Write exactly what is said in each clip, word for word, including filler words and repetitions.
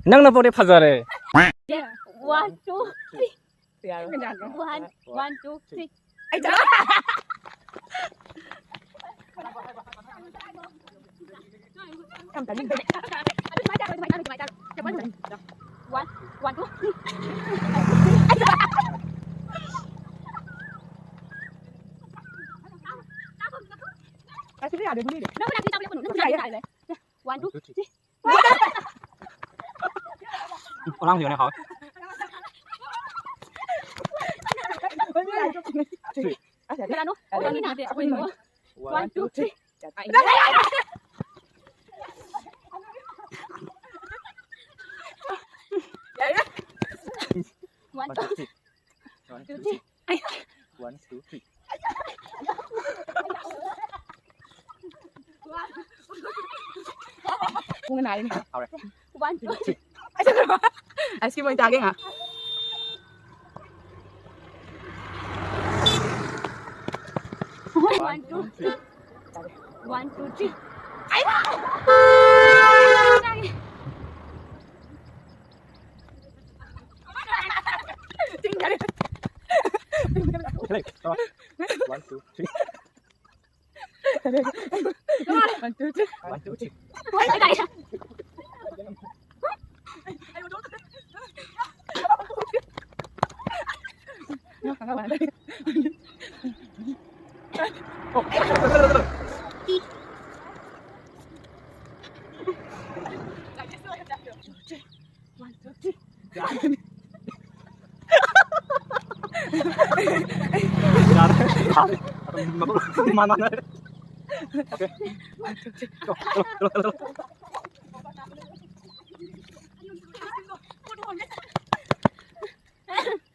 ꯅꯪꯅ ꯄꯣꯛꯇꯤ ꯐꯖꯔꯦ꯫ One, two, three. ꯌꯥꯔꯣꯏ꯫ One, one, two, three. ꯑꯩ ꯆꯠꯂꯣ꯫ ꯌꯥꯝ ꯇꯥꯅꯤꯡꯗꯦ꯫ One, one, two, three. ꯑꯁꯤꯗꯤ ꯌꯥꯗꯦ, ꯒꯨꯂꯤꯗꯤ꯫ ꯅꯪ ꯃꯅꯥꯛꯇ ꯆꯥꯕ ꯂꯦꯞꯀꯅꯨ, ꯅꯪ ꯃꯅꯥꯛꯇ ꯆꯥꯕ ꯂꯦꯞꯀꯅꯨ꯫ One, two, three. ꯑꯉꯥꯡꯁꯤꯡꯅ ꯍꯥꯎꯋꯦ꯫ ꯀꯅꯥꯅꯣ? ꯑꯣ, ꯌꯥꯝ ꯅꯥꯗꯦ꯫ ꯑꯩꯈꯣꯏ ꯌꯦꯡꯉꯣ꯫ One, two, three. One, two, three. One, two, three. One, two, three. ꯄꯨꯡ ꯅꯥꯏꯅꯦ꯫ ꯍꯧꯔꯦ꯫ One, two, three. Ice cream ꯑꯣꯏꯅ ꯆꯥꯒꯦ ꯉꯥ꯫ One, two, three. One, two, three. One, two, three. One, two, three. One, two, three. One, two, three. ꯌꯥꯔꯦ, ꯌꯥꯔꯦ꯫ ꯃꯥꯟꯅꯔꯦ꯫ Okay. One, two, three.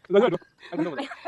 ꯂꯣꯏ, ꯂꯣꯏ, ꯂꯣꯏ꯫ ꯑꯩ ꯀꯩꯅꯣ ꯇꯧꯕꯗ꯫